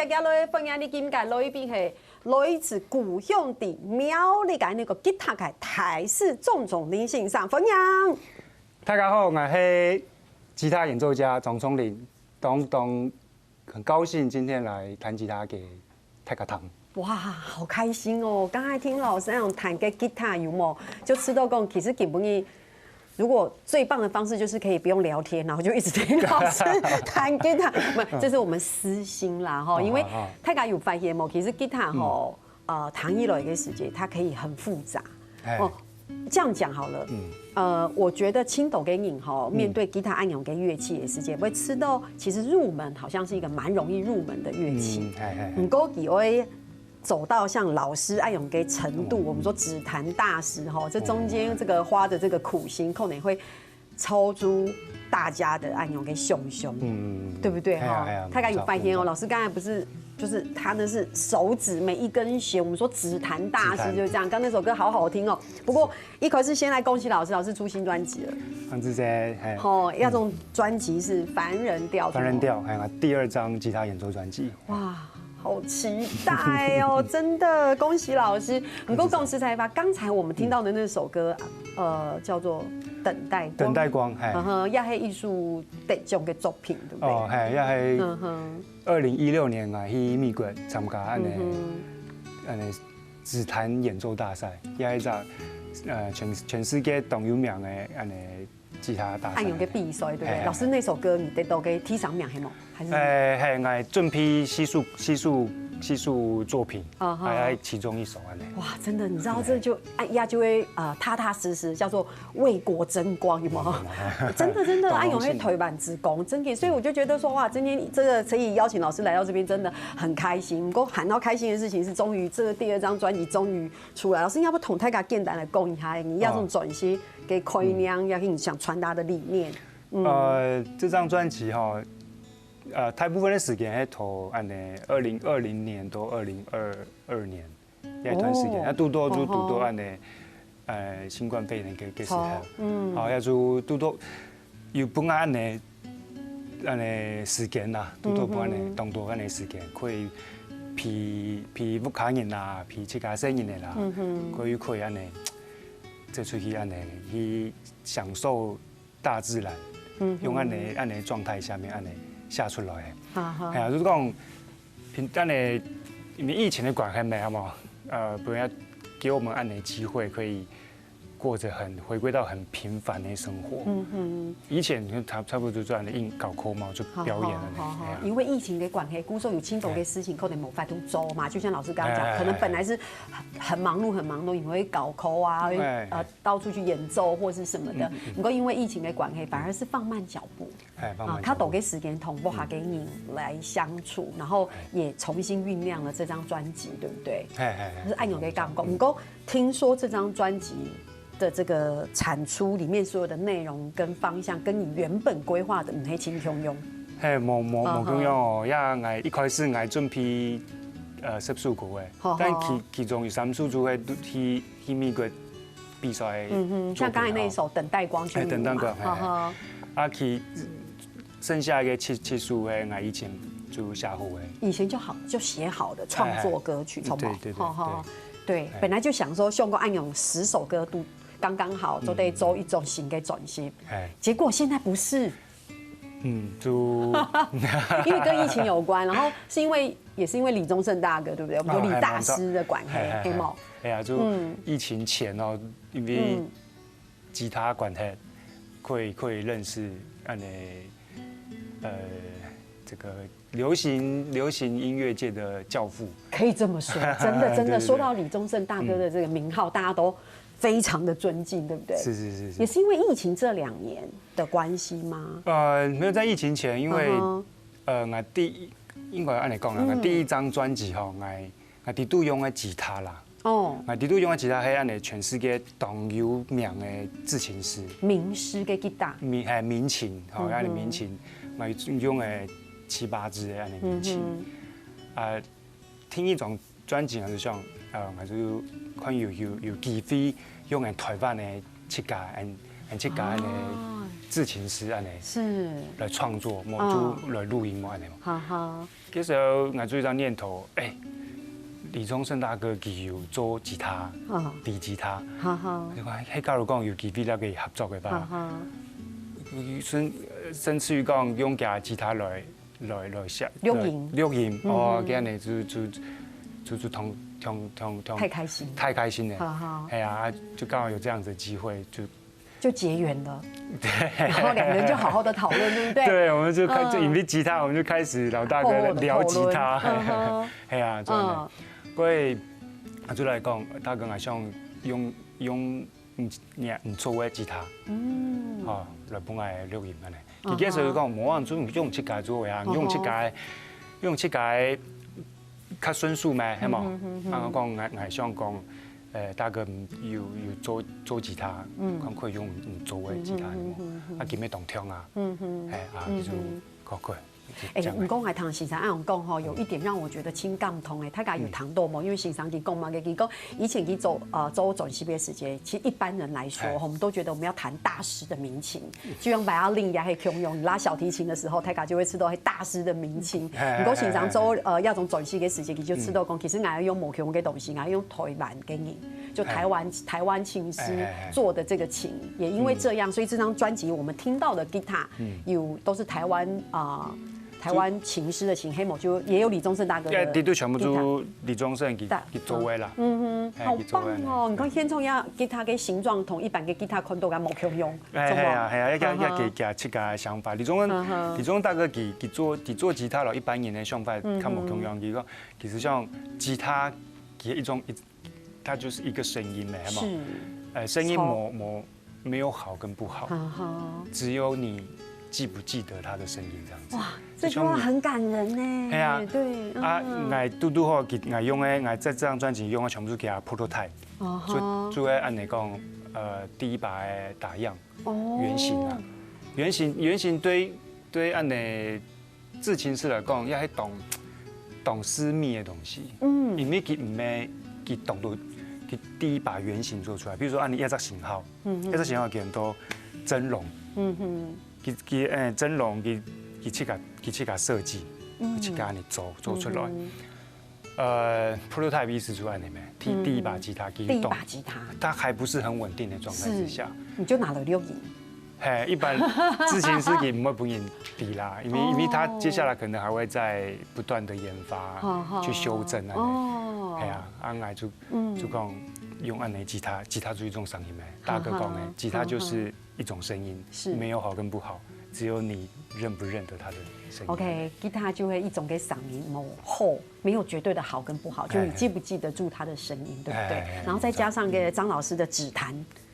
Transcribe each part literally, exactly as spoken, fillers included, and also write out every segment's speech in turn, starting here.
大家來歡迎你今日來賓係來自故鄉的苗栗个那個吉他个大師鍾宗霖先生，歡迎。大家好，我係吉他演奏家鍾宗霖，當當很高興今天來彈吉他給大家聽。哇，好開心哦！剛才聽老師那種彈个吉他有沒有？就知道講，其實根本你如果最棒的方式就是可以不用聊天，然後就一直聽老師彈吉他。不，這是我們私心啦哈，因為大家有發現無？其實吉他吼，呃，彈起來的時間，它可以很複雜。哦，這樣講好了。呃，我覺得青島个人吼，面對吉他恁樣个樂器的時間，會知道其實入門好像是一個蠻容易入門的樂器。嗯，嘿嘿嘿。毋過佢會走到像老師恁樣个程度，我們說指彈大師吼，這中間這個花的這個苦心，可能會超出大家的恁樣个想像，嗯，對不對哈？哎呀，哎呀，大家有發現哦，沒錯，沒錯。老師剛才不是，就是他那是手指每一根弦，我們說指彈大師就是這樣。剛那首歌好好聽哦，不過一開始先來恭喜老師，老師出新專輯了。很自在，嘿。吼，那種專輯是《凡人調》，凡人調，還有第二張吉他演奏專輯。哇，好期待哦！真的，恭喜老師。毋過講實在話，剛才我們聽到的那首歌，呃，叫做《等待光》。等待光，嘿。嗯哼，也係藝術得獎个作品，對不對？哦，嘿，也係嗯哼。二零一六年啊，去美國參加恁呢，嗯哼。恁呢指彈演奏大賽，也係一隻，呃，全，全世界當有名个恁呢 吉他大賽。恁樣个比賽，對不對？嘿，嘿，老師那首歌你得到个第三名係無？還是？誒，嘿，𠊎準備四首，四首，四首作品，啊哈。還有其中一首恁呢。哇，真的，你知道這就，哎呀，就會，呃，踏踏實實，叫做為國爭光，有沒有？嗯。真的，真的，當榮幸。哎喲，嘿，台灣之光，真的，所以我就覺得說，哇，今天這個可以邀請老師來到這邊，真的很開心。不過，感到開心的事情是，終於這個第二張專輯終於出來。老師，你要不要同大家簡單來講一下，你要怎麼轉型？ 个概念，也係你想傳達的理念。嗯。呃，這張專輯吼，呃，大部分的時間係從恁呢二零二零年到二零二二年這一段時間，哦。啊，堵到就堵到恁呢，呃，新冠肺炎个，个時候，好，嗯。好，也就堵到有分恁呢，恁呢時間啦，堵到分恁呢，嗯哼。當多恁呢時間，可以陪，陪屋下人啦，陪自家細人仔啦，嗯哼。可以，可以恁呢，走出去恁呢，去 享受大自然，嗯哼。用恁呢，恁呢狀態下面恁呢寫出來个。哈哈。哎呀，就是講，平，恁呢，因為疫情的關係嘛，係無？呃，本來給我們恁呢機會，可以過著很，回歸到很平凡的生活。嗯哼。以前就差，差不多就恁呢應高考嘛，就表演恁呢。好，好，好，好。哎呀。因為疫情的關係，故所有當多个事情可能無法度做嘛，就像老師剛剛講，哎，哎，可能本來是很，很忙碌，很忙碌，因為高考啊，哎，哎。呃， 到處去演奏或是什麼的。嗯，嗯。不過因為疫情的關係，反而是放慢腳步。哎，放慢腳步。啊，較多个時間同屋下个人來相處，然後也重新醞釀了這張專輯，對不對？哎，哎，哎，就是恁樣个感覺。嗯。不過聽說這張專輯的這個產出裡面所有的內容跟方向，跟你原本規劃的毋係盡相像。嘿，無，無，無相像哦。嗯哼。呀，𠊎一開始𠊎準備，呃，十首歌个，好，但其，好。其中有三首就係去 去美國比賽个作品吼。嗯哼，像剛才那一首《等待光》就有嘛，哎，《等待光》，嘿，嘿。哈哈。啊，其，剩下个七，七首个，𠊎以前就寫好个。以前就好，就寫好的創作歌曲，哎，哎。著無？對，對，對，哈哈。對。對，哎。本來就想說，像講恁樣十首歌都剛剛好，嗯。做得做一張新个專輯。哎。結果現在不是。 嗯，就因為跟疫情有關，然後是因為，也是因為李宗盛大哥，對不對？我們有李大師的關係，哦，嘿，嘿，嘿，嘿無？哎呀，就嗯。疫情前哦，因為嗯。吉他關係，可以，可以認識恁呢，呃，這個流行，流行音樂界的教父。可以這麼說，真的，真的，對，對，對。說到李宗盛大哥的這個名號，嗯。大家都非常的尊敬，對不對？是，是，是，是。也是因為疫情這兩年的關係嗎？呃，沒有，在疫情前，因為，嗯哼。呃，𠊎第一，應該恁呢講啦，嗯。𠊎第一張專輯吼，𠊎，𠊎在該用个吉他啦。哦。𠊎在該用个吉他係恁呢全世界當有名个制琴師。名師个吉他。民，嘿，民琴，吼，嗯哼。恁呢民琴，𠊎用个七八支个恁呢民琴。嗯哼。啊， 第一張專輯𠊎就想，呃，𠊎就看有，有，有機會用𠊎台灣个自家，𠊎，𠊎自家个，哦。制琴師恁樣是，來創作，無就來錄音無恁樣嘛。哈哈。該時候𠊎就有一个念頭，欸，李宗盛大哥佢有做吉他，哦，彈吉他，哈哈。就講，嘿，假如講有機會，就可以合作个吧。哈哈。甚，甚至於講用佢个吉他來，來，來寫，錄音。錄音，哦，嗯。恁樣就，就，就，就通，通，通，通，太開心。太開心了。哈哈。哎呀，就剛好有這樣子的機會，就就結緣了。對。然後兩個人就好好地討論，對不對？對，我們就開，就嗯。因為吉他，我們就開始老大哥聊吉他。好好地討論。嗯哼。哎呀，真的。嗯。所以，啊，就來講，大哥，𠊎想用，用，嗯，你，你做个吉他，嗯。哦，來分𠊎錄音恁樣。嗯哼。佢該時候講，無啊，就用自家做个啊，好好。用自家，用自家 較順手嘛，係無？嗯哼，嗯哼。啊，講，𠊎，𠊎想講，呃，大哥有，有做，做吉他，嗯。看可以用你做个吉他，嗯哼，嗯哼，嗯哼。啊，佢乜當暢啊。嗯哼，哎，啊，嗯哼。就，可，可，就哎，這樣。毋過𠊎聽先生恁樣講吼，有一點讓我覺得真感動哎，大家有聽到無？嗯。因為先生佢講嘛，佢講以前佢做，呃，做專輯个時節，其實一般人來說，哎。我們都覺得我們要彈大師的民情， 就像violin也係共樣，拉小提琴的時候，大家就會知道係大師的民情。嘿，毋過先生做，嘿，嘿，嘿。呃，這種專輯个時節，佢就知道講，嗯。其實𠊎愛用無共个東西，𠊎愛用台灣个人，就台灣，嘿。台灣琴師做的這個琴，嘿，嘿，嘿。也因為這樣，嗯。所以這張專輯我們聽到的吉他，嗯。有，都是台灣，啊，台灣琴師的琴，係無，就也有李宗盛大哥的吉他。對，對，全部都李宗盛佢，大，佢做个啦。嗯哼，嘿，好棒哦！佢做个呢。你看，現場个吉他个形狀同一般个吉他看到个無共樣。 哎，係啊，係啊，愛，愛，愛，嗯哼。愛加，加自家个想法。李宗盛，嗯哼。李宗盛大哥佢，佢做，佢做吉他咯，一般人个想法，嗯哼。較無共樣。佢講，其實像吉他，佢一種，一，它就是一個聲音嘛，係嘛？是。呃，聲音無，無，沒有好跟不好，嗯哼。只有你記不記得它的聲音這樣子。哇，這句話很感人呢。係啊。對，啊，嗯。𠊎堵堵好，佢，𠊎用个，𠊎在這張專輯用个全部係佢个prototype。哦吼。就，就係恁樣講，呃，第一把个打樣。 哦。原型啊。原型，原型對，對恁樣製琴師來講，也係當，當私密个東西。嗯。因為佢毋係，佢當多，佢第一把原型做出來。比如說，啊，你一隻型號，嗯哼。一隻型號佢很多幀龍，嗯哼。佢，佢，誒，幀龍，佢，佢自家，佢自家設計，嗯。佢自家恁樣做，做出來。嗯哼。 呃，prototype意思就恁樣咩？第，嗯。第一把吉他，第一把吉他。它還不是很穩定的狀態之下。是，你就拿來錄音。嘿，一般製琴師佢毋會分人比啦，因為，哦。因為他接下來可能還會再不斷地研發，好，好。去修正啊。哦。嘿啊，啊，𠊎就，嗯。就講用恁樣吉他，吉他就係一種聲音咩？大哥講的，好，好。吉他就是一種聲音，是。沒有好跟不好，只有你認不認得他的聲音。OK，吉他就係一種个聲音，無好，沒有絕對的好跟不好，就你記不記得住他的聲音，哎。對不對？哎，哎，哎，然後再加上个張老師的指彈，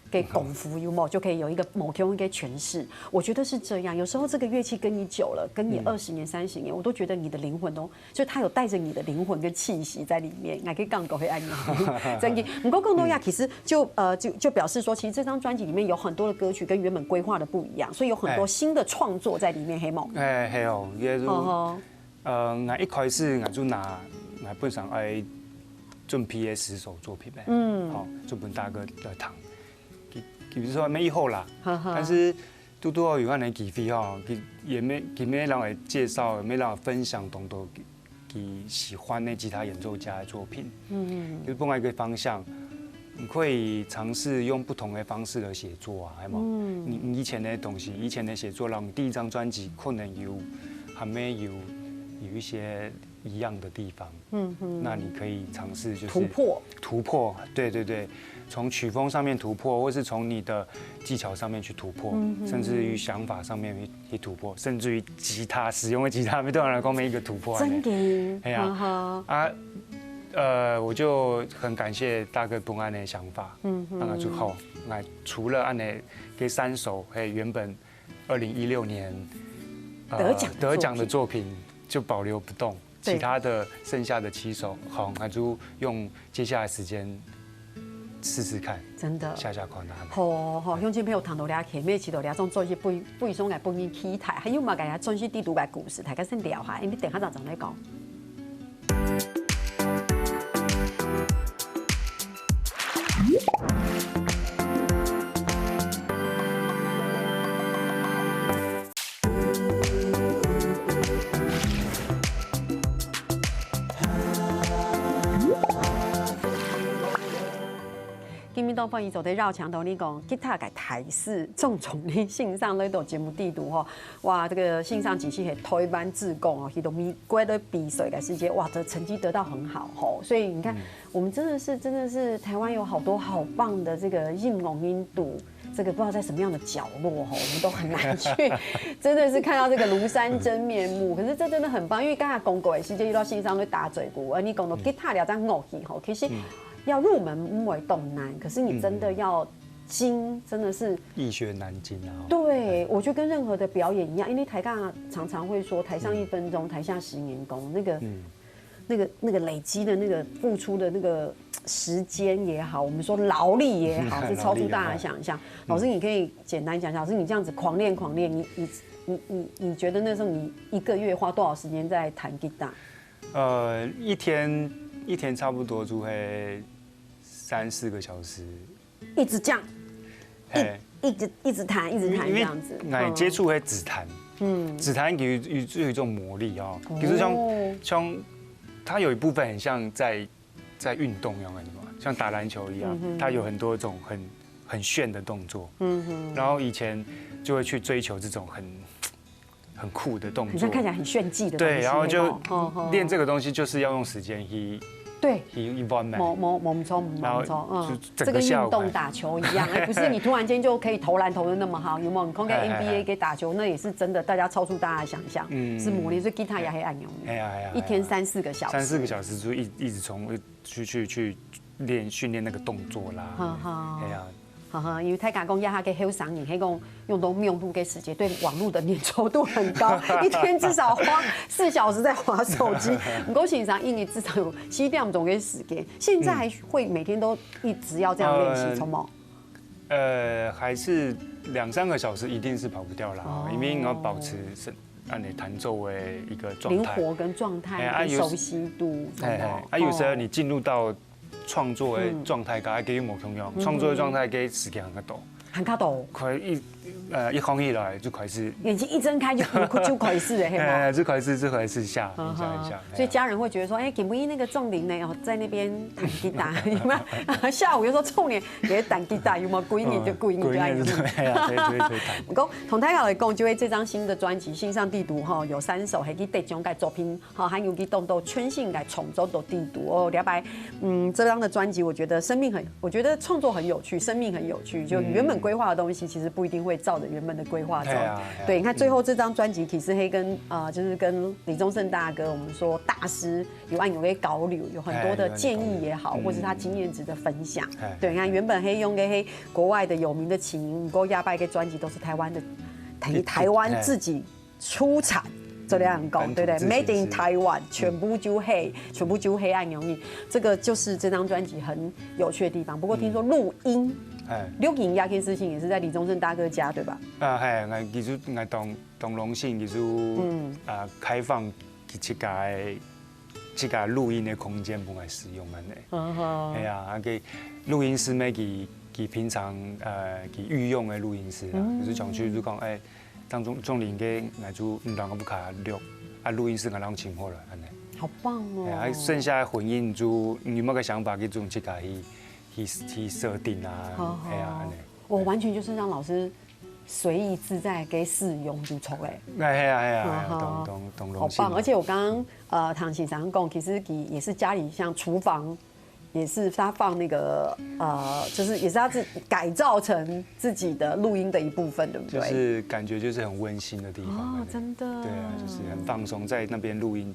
个功夫，有沒有？就可以有一個無共个詮釋。我覺得是這樣，有時候這個樂器跟你久了，跟你嗯。二十年、三十年，我都覺得你的靈魂都 就他有帶著你的靈魂跟氣息在裡面，𠊎可以講過係恁樣。真的，不過更多呀，嗯。其實就，呃，就，就表示說，其實這張專輯裡面有很多的歌曲跟原本規劃的不一樣，所以有很多新的創作在裡面，哎。係無？哎，係哦，也就，哦吼。呃，𠊎一開始𠊎就拿，𠊎本身愛準備个十首作品咩，嗯。好，就分大哥來聽。其，其實說沒以後啦，呵呵。但是 堵堵好有恁樣个機會吼，佢也乜，佢乜讓𠊎介紹，乜讓𠊎分享當多佢，佢喜歡个其他演奏家个作品。嗯。就分𠊎一個方向，你可以嘗試用不同的方式來寫作啊，係無？嗯。你，你以前的東西，以前的寫作，讓你第一張專輯可能有，還沒有，有一些一樣的地方。 嗯哼。那你可以嘗試就是突破。突破，對，對，對，從曲風上面突破，或是從你的技巧上面去突破，嗯哼。甚至於想法上面去，去突破，甚至於吉他，使用的吉他，對我來講，乜一個突破。真的。哎呀，嗯哼。啊，呃，我就很感謝大哥分𠊎恁樣个想法，嗯哼。啊，就好。那除了恁樣个三首，還有原本二零一六年，呃，得獎的作品。得獎的作品就保留不動。 對。其他的剩下的七首，好，那就用接下來時間試試看，真的。下下看啊。好，好，鄉親朋友聽到這，前面試到這種專輯，非，非常个分人期待，還有麼个專輯裡肚个故事，大家先聊下，因為等下正正來講。今晡日當歡喜做得邀請到你講吉他个大師鍾宗霖先生來到節目裡肚吼，哇，這個先生其實係台灣志工哦，去到美國个比賽个時節，哇，這成績得到很好吼，所以你看，我們真的是真的是台灣有好多好棒的這個音樂人都，這個不知道在什麼樣的角落吼，我們都很難去，真的是看到這個廬山真面目。可是這真的很棒，因為剛才講過个時節，遇到先生會打嘴鼓，而你講到吉他這種樂器吼，其實要入門毋會當難，可是你真的要精，真的是易學難精啊。對，我覺得跟任何的表演一樣，因為台大常常會說，台上一分鐘，台下十年功，那個、那個、那個累積的那個付出的那個時間也好，我們說勞力也好，是超出大家想象。老師，你可以簡單講一下，老師，你這樣子狂練狂練，你你你你你覺得那時候你一個月花多少時間在彈吉他？呃，一天一天差不多就會三四個小時。一直這樣，嘿，一直一直彈，一直彈這樣子。因為我接觸个指彈，嗯，指彈有有有一種魔力哦，比如像像它有一部分很像在在運動一樣的嘛，像打籃球一樣，它有很多種很很炫的動作，嗯哼，然後以前就會去追求這種很很酷的動作，很像看起來很炫技的東西。對，然後就吼吼練這個東西就是要用時間去對，去一般嘛，某某某錯，然後某錯，嗯，就整個效果这个运动打球一样，哎，不是你突然间就可以投篮投的那么好，有没有？你看个哎哎哎 N B A 给打球，那也是真的，大家超出大家的想象，嗯是魔力。所以吉他也很按牛，哎呀哎呀，一天三四个小时，三四个小時就一一直从去去去练训练那个动作啦，哈哈哎呀，哈哈，因为大家讲，呀，他个后生人，迄讲用到网络个时间，对网络的粘稠度很高，一天至少花四小时在划手机。不过先生，因为至少有七点钟的时间，现在还会每天都一直要这样练习，呃从吗？呃，还是两三个小时一定是跑不掉啦，哦因为你要保持身按你弹奏的一个状态。灵活跟状态哎啊有时跟熟悉度，哎哎，啊，有时候你进入到创作的状态，跟还给予某同样，创作的状态跟时间很多，很卡抖，可能一呃一空一来就开始，眼睛一睁开就就开始了，嘿吗？哎，这开始这开始下嗯一下一下哼，所以家人会觉得说，哎，给不一那个仲林呢，哦，在那边弹吉他，你们下午又说仲林也弹吉他，有没有？归年就归年就按呢。对啊，对对对，不过同大家来讲，就会这张新的专辑《心上地图》哈，有三首还去得奖的作品，哈，还有去动到全新的创作的地图哦。两百，嗯，这张的专辑，我觉得生命很，我觉得创作很有趣，生命很有趣。就原本规划的东西，其实不一定会照着原本的规划走。对啊，对，你看最后这张专辑，其实还跟呃，就是跟李宗盛大哥，我们说大师有按有个交流，有很多的建议也好，哎有按有交流或是他经验值的分享。哎对，你看原本黑用个黑国外的有名的琴，不过下半个专辑都是台湾的，台台湾自己出产。这样讲，本土对不对？Made in 自己是 Taiwan，全部就黑，全部就黑暗容易。这个就是这张专辑很有趣的地方。不过听说录音，哎录音这件事情也是在李宗盛大哥家，对吧？啊，系，我其实我当当荣幸，其实啊开放佢自家个自家录音的空间分我使用安尼。嗯哼，系啊，啊个录音室咩，佢佢平常呃佢御用的录音室啊，就是讲去就讲，哎，当中仲林个，我就唔让我不卡录，啊录音室我让请好了安尼。好棒哦！哎，啊剩下的混音就你有没有个想法，去做自家去去去设定啊，好好哎呀，安尼。我完全就是让老师随意自在给使用就出来。哎，系啊系啊，好当当当好荣幸啊。棒！而且我刚刚呃，唐先生讲，其实也是家里像厨房，也是他放那个呃，就是也是他自己改造成自己的录音的一部分，对不对？就是感觉就是很温馨的地方。哦，真的，对啊，就是很放松，在那边录音，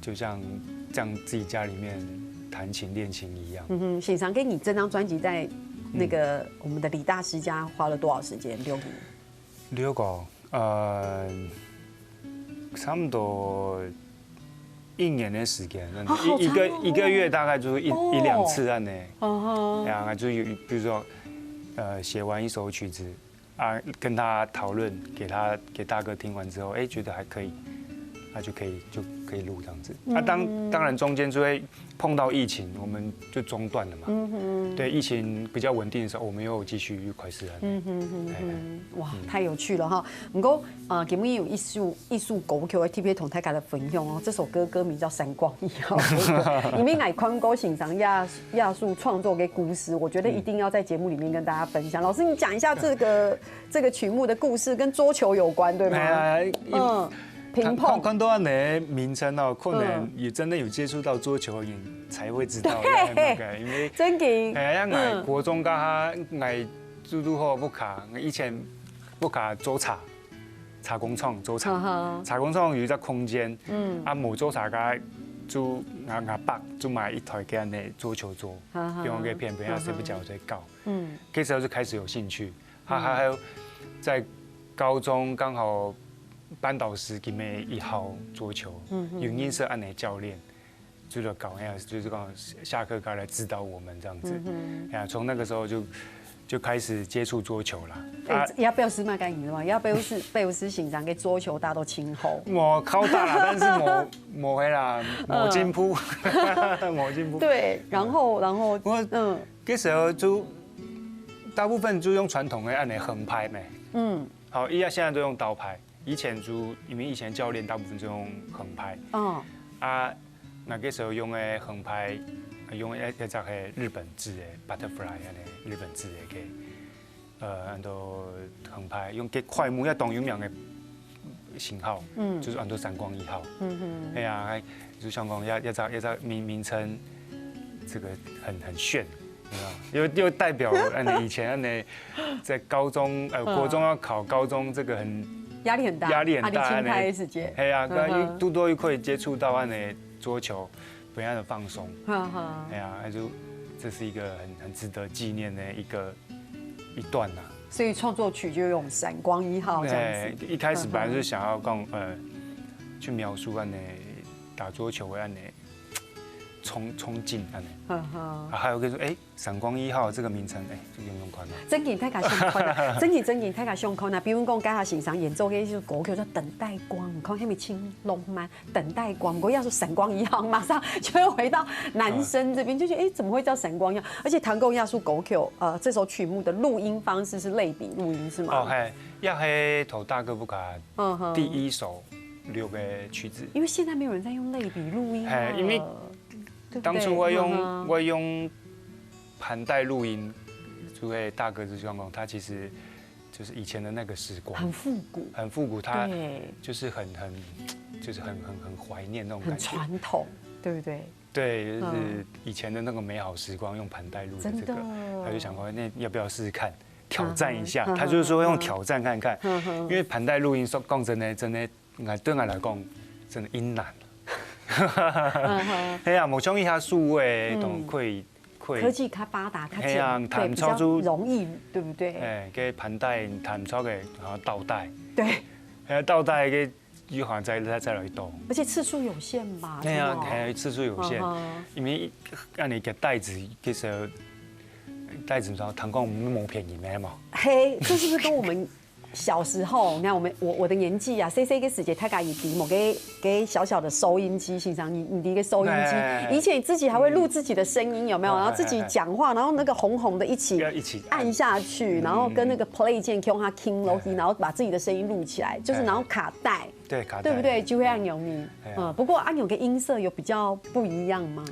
就像像自己家里面弹琴练琴一样。嗯哼，先生，给你这张专辑在那个我们的李大师家花了多少时间？六年。六个，呃，差不多一年的时间，好好一一个长哦一个月大概就是一哦一两次安尼。嗯哼，然后就有，比如说，呃，写完一首曲子啊，跟他讨论，给他给大哥听完之后，哎，觉得还可以，那就可以就可以录这样子。那当当然中间就会碰到疫情，我们就中断了嘛。对，疫情比较稳定的时候，我们又继续又开始了。嗯哼嗯哼，哇，太有趣了哈！不过啊，节目有一首一首歌曲，我特别同大家来分享哦。这首歌歌名叫《闪光一号》，因为我看过欣赏亚亚树创作的故事，我觉得一定要在节目里面跟大家分享。老师，你讲一下这个这个曲目的故事，跟桌球有关，对吗？哎呀，嗯，乒乓。看看到恁个名称哦，可能也真的有接触到桌球的人才会知道。对，因为真的。哎呀，我国中刚刚我住住后不卡，以前不卡做茶。 茶工厂做茶，茶工厂有一个空间，嗯，啊，無做茶个就𠊎𠊎爸就買一台个恁个桌球桌，用个片片啊，睡不着在搞，嗯，那时候就开始有兴趣，还还还有在高中刚好班导师给妹一号桌球，嗯，有认识恁个教练， 就是讲，哎呀，就是讲下课过来指导我们这样子。哎呀，从那个时候就就开始接触桌球啦。啊，也表示蛮感谢嘛，也表示表示欣赏个桌球打到真好。我靠大啦，但是我我回啦，我进步，我进步。对，然后然后我嗯，那时候就大部分就用传统的按呢横拍没，嗯，好，一样现在都用刀拍。 以前就因为以前教练大部分就用横拍，哦，啊，那个时候用个横拍，用个一只个日本制个 butterfly 个日本制个，呃，安到横拍，用个快木也当有名个型号，嗯，就是安到闪光一号，嗯哼，哎呀，就想讲要要找要找名名称，这个很很炫。 又又代表，嗯，以前嗯，在高中呃国中要考高中这个很压力很大，压力很大，啊，你青春的时节，嘿啊，嗯哼，又多多又可以接触到恁个桌球，不要的放松，哈哈，哎呀，那就这是一个很很值得纪念的一个一段呐。所以创作曲就用《闪光一号》这样子，一开始本来是想要讲呃去描述恁个打桌球的恁个冲冲劲恁个，哈哈，啊，还有个说哎。 闪光一号这个名称，哎，这个用用看啊。真个大家想看啊，真个真个大家想看啊。比如讲，刚才欣赏演奏个一首歌曲叫《等待光》，你看，迄面青浪漫，《等待光》，不过要说《闪光一号》，马上就会回到男生这边，就觉得哎，怎么会叫《闪光一号》？而且弹奏亚树歌曲，呃，这首曲目的录音方式是类比录音是吗？哦，嘿，也是头大哥不敢，嗯哼，第一首六个曲子，因为现在没有人在用类比录音了，嘿，因为当初我用我用。 盘带录音，诸位大哥就像讲，他其实就是以前的那个时光，很复古，很复古，他就是很很就是很很很怀念那种感觉，很传统，对不对？对，就是以前的那个美好时光，用盘带录的这个，他就想说，那要不要试试看，挑战一下？他就是说用挑战看看，因为盘带录音说讲真的，真的，应该对我来讲，真的阴难。 嘿啊，目前一下数位同可以可以，科技较发达，较简，嘿啊，弹出就容易，对不对？哎，个盘带弹出个，然后倒带，对，哎，倒带个又好像再再再来一动，而且次数有限吧？对啊，还有次数有限，因为让你个袋子其实袋子上弹光没便宜没嘛，嘿，这是不是跟我们 小时候，你看我们我我的年纪啊，C C个时节，他家己提某个个小小的收音机，欣赏你你的一个收音机，以前自己还会录自己的声音，有没有？然后自己讲话，然后那个红红的一起一起按下去，然后跟那个 play 键 Q 它 King 楼梯，然后把自己的声音录起来，就是然后卡带，对卡带，对不对？就会按牛咪，嗯，不过按牛个音色有比较不一样吗？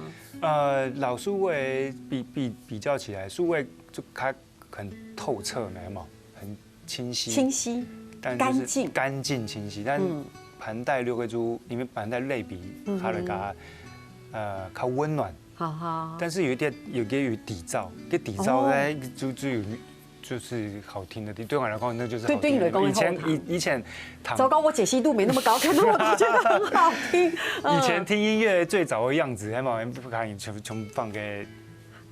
呃，老数位比比比较起来，数位就开很透彻，没有？ 很清晰，清晰，但就是干净，干净清晰，但盘带六个珠，因为盘带类比，它的个呃，较温暖，好好，但是有一点有个有底噪，个底噪呢，就就有就是好听的，对我来讲那就是对对你来讲以前以以前弹，糟糕，我解析度没那么高，可能我都觉得很好听。以前听音乐最早的样子，还蛮不可以全全部放给。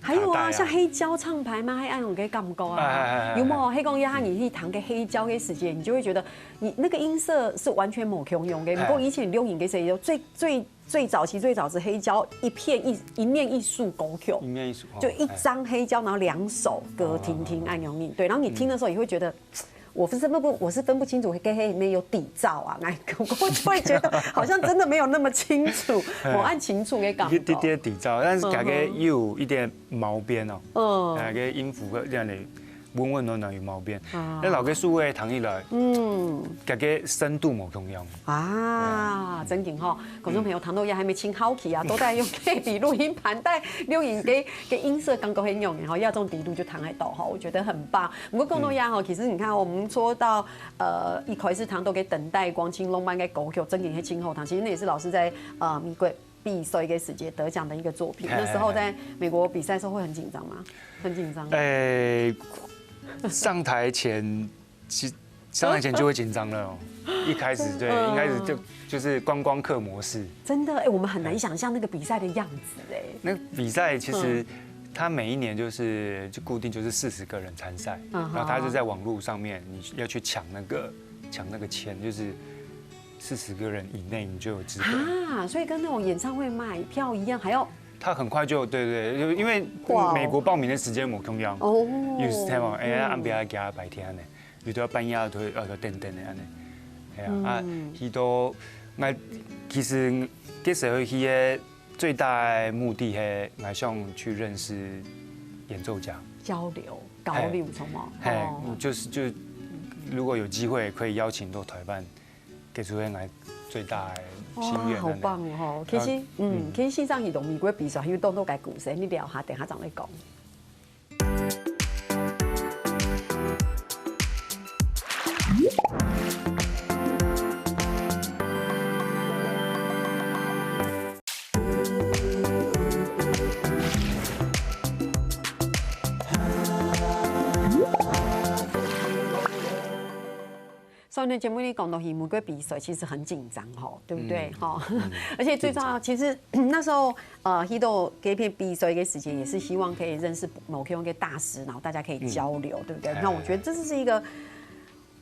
还有啊，像黑胶唱片嘛，还有个感觉啊，有无？黑讲一下你去弹个黑胶个时间，你就会觉得你那个音色是完全无共样个。不过以前流行个时候，最最最早期最早是黑胶一片一一面一束歌曲，一面一束，就一张黑胶，然后两首歌听听，哎，容易对。然后你听的时候也会觉得。我是分不，我是分不清楚，跟黑里面有底噪啊，哎，我就会觉得好像真的没有那么清楚，我按清楚的感觉。一点点底噪，但是大概又有一点毛边哦，嗯，大概音符个这样的温温暖暖有毛边。那老歌数位弹起来，嗯，大概深度无共样。啊，真紧哈，观众朋友，听到也还没清好奇啊，都在用K B录音盘，但录音给给音色刚刚很用，然后要这种底度就弹得到哈，我觉得很棒。不过更多呀哈，其实你看，我们说到呃一开始谈到个等待光青浪漫个歌曲，真紧黑青后堂，其实那也是老师在呃美国。比赛的时节得奖的一个作品，那时候在美国比赛的时候会很紧张吗？很紧张。诶，上台前其上台前就会紧张了哦。一开始对，应该是就就是观光客模式。真的，哎，我们很难想象那个比赛的样子，哎。那比赛其实它每一年就是就固定就是四十个人参赛，然后它是在网络上面你要去抢那个抢那个签，就是四十个人以内你就有资格。啊，所以跟那种演唱会买票一样，还要它很快就对对，因为美国报名的时间无共样哦，有时间嘛，哎，安排给他白天呢。 有兜半夜都呃都等等的安尼，系啊，啊，去到，那其实这时候去的最大的目的系，我想去认识演奏家，交流交流什么？嘿，就是就如果有机会可以邀请到台湾，给出来最大的心愿。好棒哦！其实，嗯，其实线上系统美国比赛，因为多多个故事，你聊下，等下再来讲。 上一段节目里讲到，美国比赛其实很紧张吼，对不对？哈，而且最重要，其实那时候呃，去到这片比赛的时间，也是希望可以认识某些个大师，然后大家可以交流，对不对？那我觉得这是一个。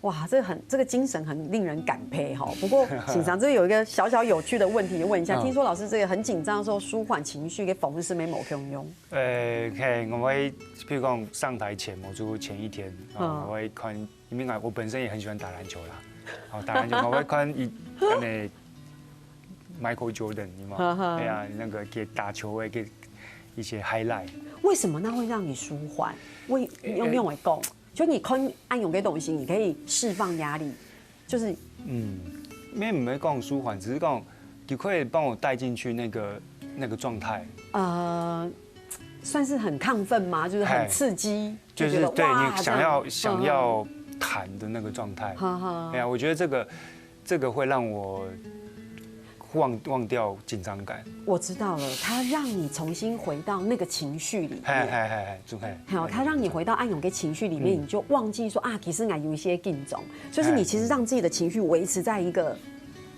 哇，这很这个精神很令人感佩哈。不过，先生，这有一个小小有趣的问题问一下，听说老师这个很紧张的时候，舒缓情绪跟方式没某用。呃，嘿，我会，譬如讲上台前，我就前一天啊，我会看 因为我本身也很喜欢打篮球啦，好打篮球，我会看一那 Michael Jordan，你嘛，对啊，那个给打球的给一些 highlight。为什么那会让你舒缓？为用用来讲，就你看爱用的东西，你可以释放压力，就是嗯，没没讲舒缓，只是讲你可以帮我带进去那个那个状态，呃，算是很亢奋吗？就是很刺激。 就是对你想要想要弹的那个状态。哎呀，我觉得这个这个会让我忘忘掉紧张感。我知道了，它让你重新回到那个情绪里面。嗨嗨嗨嗨，就嗨。好，它让你回到安永的情绪里面，你就忘记说啊，其实还有一些紧张，就是你其实让自己的情绪维持在一个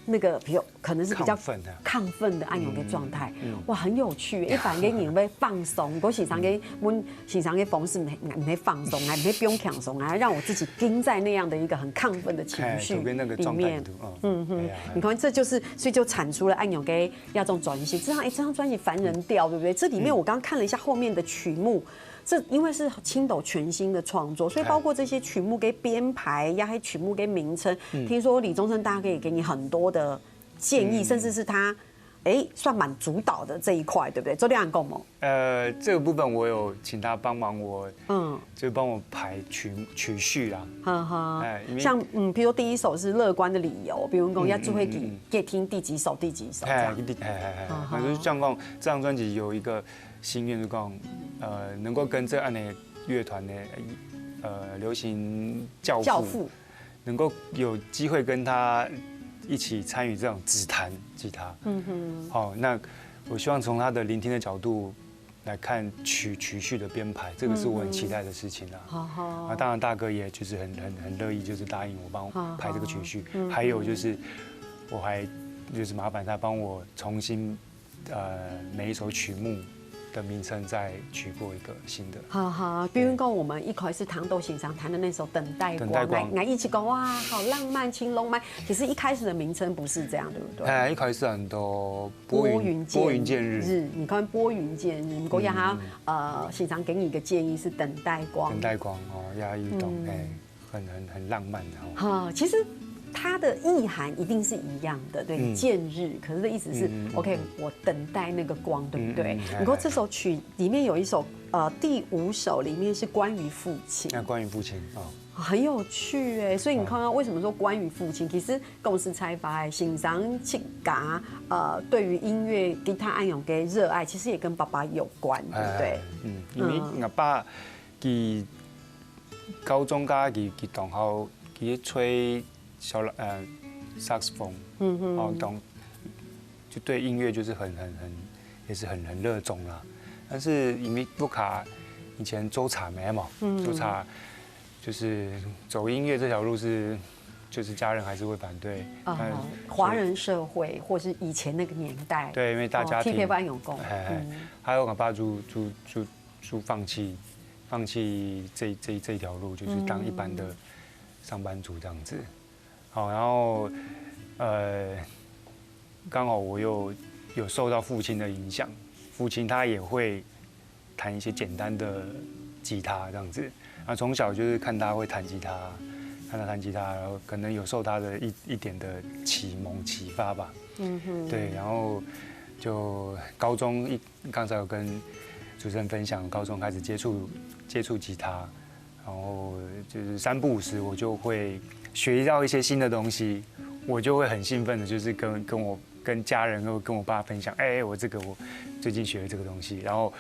那个比较可能是比较亢奋的、亢奋的安永的状态。哇，很有趣。一般个人会放松，我时常个问 欣赏个方式，你你放松啊，你不用放松啊，让我自己盯在那样的一个很亢奋的情绪里面。嗯嗯，你看这就是，所以就产出了《暗涌》跟《亚洲》专辑。这张哎，这张专辑《凡人调》，对不对？这里面我刚刚看了一下后面的曲目，这因为是青斗全新的创作，所以包括这些曲目跟编排呀，还有曲目跟名称，听说李宗盛大哥也给你很多的建议，甚至是他。 哎，算蛮主导的这一块，对不对？做这样讲吗？呃，这个部分我有请他帮忙我，嗯，就帮我排曲曲序啦。哈哈，哎，像嗯，比如说第一首是《乐观的理由》，比如讲要做会给给听第几首、第几首这样。哎，哎哎哎，那就是这样讲。这张专辑有一个心愿，就讲，呃，能够跟这样的乐团的，呃，流行教父。教父 能够有机会跟他一起参与这种指弹吉他。嗯哼，好，那我希望从他的聆听的角度来看曲曲序的编排，这个是我很期待的事情啊。好好，啊，当然大哥也就是很很很乐意，就是答应我帮我排这个曲序，还有就是我还就是麻烦他帮我重新。 呃每一首曲目的名称再取过一个新的。好好，比如讲我们一开始唐豆先生弹的那首《等待光》，等待光，来一起讲哇，好浪漫，青龙漫。其实一开始的名称不是这样，对不对？哎，一开始很多拨云拨云见日，你看拨云见日，不过让他呃，先生给你一个建议是《等待光》，《等待光》哦，压抑懂哎。很很很浪漫，然后哈，其实它的意涵一定是一样的，对，嗯见日。可是的意思是，嗯嗯嗯，OK，我等待那个光，对不对？嗯嗯嗯，你看这首曲里面有一首，呃，第五首里面是关于父亲，那关于父亲哦，很有趣哎。所以你看到为什么说关于父亲？其实公司采访的先生自家，呃，对于音乐、吉他恁样的热爱，其实也跟爸爸有关，对不对？嗯，因为我爸佢高中加佢佢同學佢吹小喇呃 saxophone，嗯哼，然后当就对音乐就是很很很也是很很热衷啦。但是因为屋下以前做茶没嘛，嗯，做茶就是走音乐这条路是就是家人还是会反对，啊，华人社会或是以前那个年代，对，因为大家庭，哦，特别不用讲，哎哎，嗯，还有我爸就就就就放弃放弃这这这条路，就是当一般的上班族这样子。好，然后呃，刚好我又有受到父亲的影响，父亲他也会弹一些简单的吉他这样子。那从小就是看他会弹吉他，看他弹吉他，然后可能有受他的一一点的启蒙启发吧。嗯哼，对，然后就高中一刚才有跟主持人分享，高中开始接触接触吉他，然后就是三不五时我就会学到一些新的东西，我就会很兴奋的，就是跟跟我跟家人跟我跟我爸分享，哎，我这个我最近学了这个东西，然后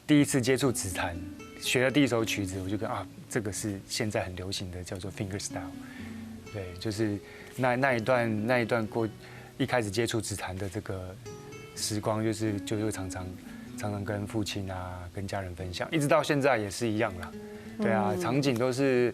第一次接触指弹，学的第一首曲子，我就跟啊，这个是现在很流行的，叫做 fingerstyle。对，就是那那一段那一段过，一开始接触指弹的这个时光，就是就是常常常常跟父亲啊，跟家人分享，一直到现在也是一样啦。对啊，场景都是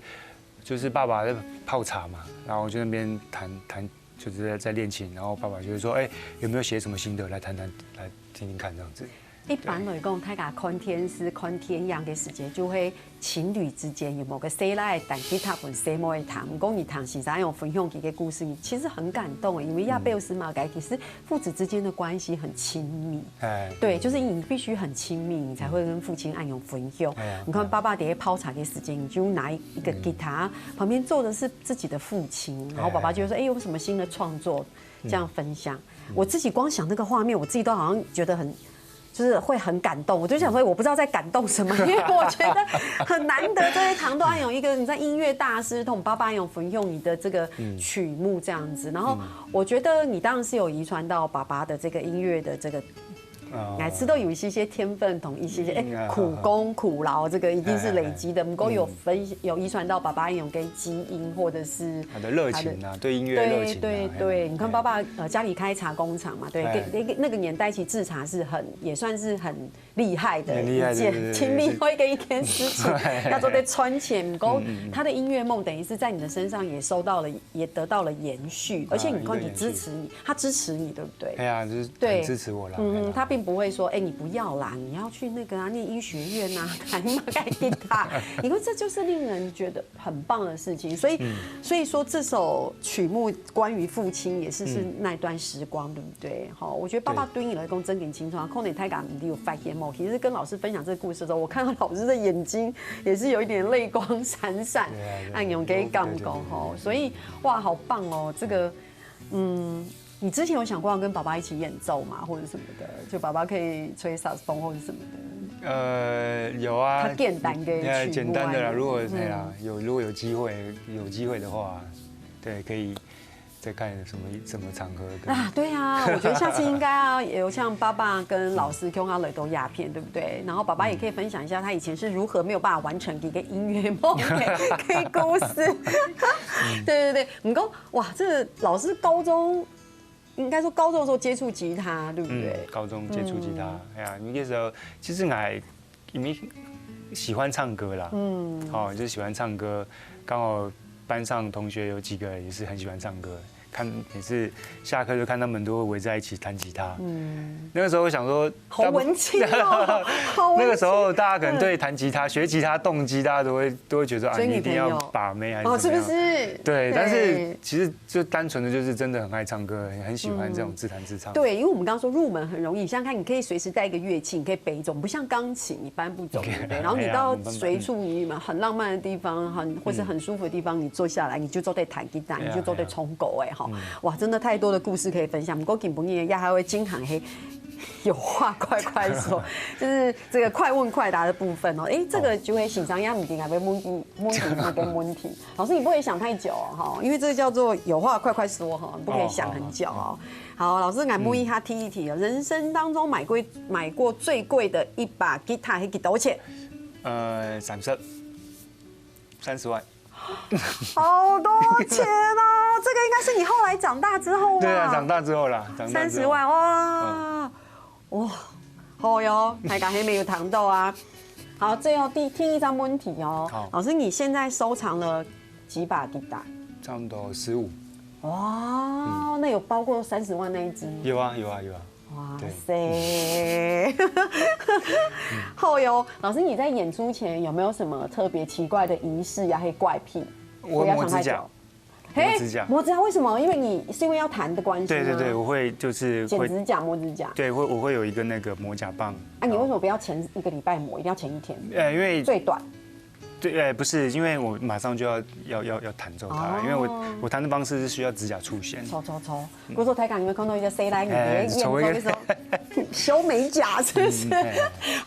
就是爸爸在泡茶嘛，然后我就那边弹弹，就是在在练琴，然后爸爸就会说，哎，有没有写什么心得来谈谈来听听看这样子。一般来讲，大家看电视、看电影的时间，就会情侣之间有某个細倈仔弹吉他分細妹仔弹。毋过你聽先生用分享佢个故事，你其实很感动，因为也表示嘛，其实父子之间的关系很亲密。哎，对，就是你必须很亲密，你才会跟父亲恁样分享。哎呀，你看爸爸在泡茶的时间，你就拿一个吉他，旁边坐的是自己的父亲，然后爸爸就会说：“哎，有什么新的创作？”这样分享。我自己光想那个画面，我自己都好像觉得很，就是会很感动。我就想说，我不知道在感动什么，因为我觉得很难得，这一堂都还有一个你在音乐大师同爸爸有分享你的这个曲目这样子。然后我觉得你当然是有遗传到爸爸的这个音乐的这个。哦，还是都有一些些天分同一些些，哎，嗯，苦功苦劳，这个一定是累积的。哎，哎，哎。毋过有分，有遗传到爸爸一种跟基因，或者是他的热情啊，对音乐的热情啊，对对对，哎，你看爸爸呃家里开茶工厂嘛，对，哎，那个那个年代其实制茶是很也算是很厉害的一件，很厉害的，对对对，亲力会跟一件事情，要做得穿钱，不过他的音乐梦等于是在你的身上也受到了，也得到了延续，而且你看你支持你，他支持你，对不对？哎呀，就是很支持我啦，嗯，哎呀，他并不会说，哎，你不要啦，你要去那个啊，念医学院啊，弹嘛该吉他，你说这就是令人觉得很棒的事情，所以所以说这首曲目关于父亲也是是那段时光，对不对？ 对，好，我觉得爸爸对你来讲真正轻松啊，可能大家毋知有发现无，其实跟老师分享这个故事的时候，我看到老师的眼睛也是有一点泪光闪闪，对啊，对啊，恁样个感觉吼，所以哇，好棒哦，这个，嗯，你之前有想过要跟爸爸一起演奏吗，或者什么的？就爸爸可以吹萨克斯风或者什么的？呃，有啊，他简单的曲目啊，呃，简单的啦，如果，嗯，哎呀，有，如果有机会，有机会的话，对，可以 再看什么什么场合跟啊，对啊，我觉得下次应该要有像爸爸跟老师共下来到这片，对不对？然后爸爸也可以分享一下他以前是如何没有办法完成的一个音乐梦的故事。对对对，不过哇，这个老师高中应该说高中的时候接触吉他，对不对？嗯，高中接触吉他，嗯，哎呀，那个时候其实我还因为喜欢唱歌啦，嗯，哦，就喜欢唱歌，刚好班上同学有几个也是很喜欢唱歌，看每次下课就看他们都会围在一起弹吉他。嗯，那个时候我想说，好文青哦，好文青。那个时候大家可能对弹吉他、学吉他动机，大家都会都会觉得啊，追女朋友。你一定要把妹还是怎么样？哦，是不是？对，但是其实就单纯的就是真的很爱唱歌，很很喜欢这种自弹自唱。对，因为我们刚刚说入门很容易，想想看，你可以随时带一个乐器，你可以背着，不像钢琴，你搬不走，对不对？然后你到随处你们很浪漫的地方，很或是很舒服的地方，你坐下来，你就坐在弹吉他，你就坐在唱歌哎哈。哇，真的太多的故事可以分享。不过今晡日也还会经常嘿，有话快快说，就是这个快问快答的部分哦。哎，这个就会欣赏，也唔定还会问你问你那个问题。老师，你不可以想太久哦，哈，因为这个叫做有话快快说哈，你不可以想很久哦。好，老师，来问一下第一题哦，人生当中买过买过最贵的一把吉他是几多钱？呃，三十，三十万。好多钱哦！这个应该是你后来长大之后吗？对啊，长大之后啦，长大之后三十万哇哇，好哟，大家还没有谈到啊。好，最后第第一张问题哦，好老师，你现在收藏了几把吉他？差不多十五。哇，那有包括三十万那一只吗？有啊有啊有啊。哇对塞！好哟，老师，你在演出前有没有什么特别奇怪的仪式呀，还有怪癖？我会磨指甲，嘿磨指甲磨指甲为什么？因为你是因为要弹的关系吗？对对对，我会就是会，剪指甲、磨指甲。对，会我会有一个那个磨甲棒。啊，你为什么不要前一个礼拜磨，一定要前一天？呃，因为最短。对，呃，不是，因为我马上就要要要要弹奏它，哦因为我我弹的方式是需要指甲触线。抽抽抽，不是说台港你们看到一个谁来，你哎别验说抽一个一说修美甲是不是？嗯哎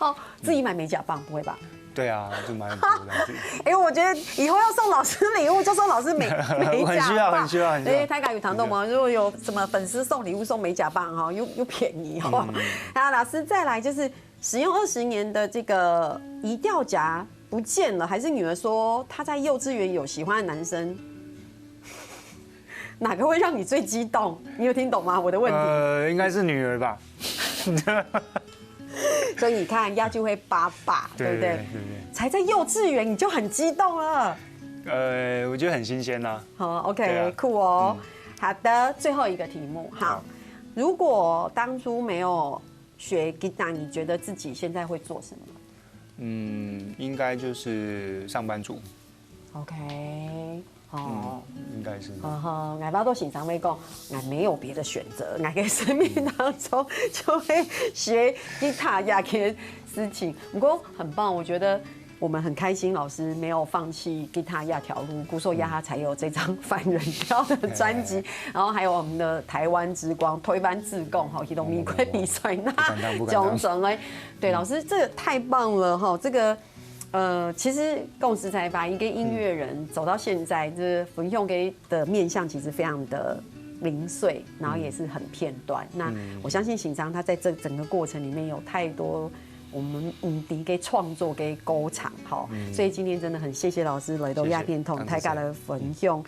哦，自己买美甲棒不会吧？对啊，就买很多这样子。哎，我觉得以后要送老师礼物，就送老师美美甲棒。很需要很需要很需要哎，台港有糖豆吗？如果有什么粉丝送礼物送美甲棒哈，又又便宜哈。啊，老师再来就是使用二十年的这个移调夹不见了，还是女儿说她在幼稚园有喜欢的男生，哪个会让你最激动？你有听懂吗？我的问题。呃，应该是女儿吧。所以你看，呀就会爸爸，对不对？对对对。才在幼稚园你就很激动了。呃，我觉得很新鲜呐。好，OK，、对啊酷哦。好的，最后一个题目哈，如果当初没有学吉他，你觉得自己现在会做什么？嗯，应该就是上班族。 OK，哦。应该是。呵呵，𠊎爸都经常会讲，俺没有别的选择，俺个生命当中就会学吉他呀，这件事情。不过很棒，我觉得我们很开心，老师没有放弃吉他呀条路，故所呀他才有这张《凡人调》的专辑，然后还有我们的《台湾之光》、《台湾之光》哈，去到美国比赛那不敢当不敢当种种哎，对，老师这个太棒了哈，这个。呃，其实讲实在吧，一个音乐人走到现在，就是分享给的面向其实非常的零碎，然后也是很片段。那我相信醒章他在这整个过程里面有太多我们唔知个创作个过程哈，所以今天真的很谢谢老师来到谢谢亚电筒，感谢大家的分享。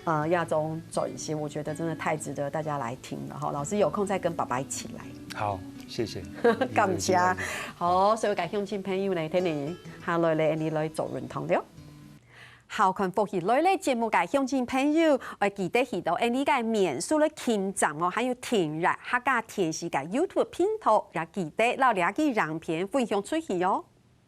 呃，亚中转型，我觉得真的太值得大家来听了哈。老师有空再跟爸爸一起来。好，谢谢。感谢。好，所以感谢听众朋友呢，今日下來咧，你來做運動了。好看福氣來了節目个鄉親朋友，愛記得去到𠊎俚个面書來撳讚哦，還有訂閱客家電視个YouTube頻道，也記得摎這支影片分享出去哦。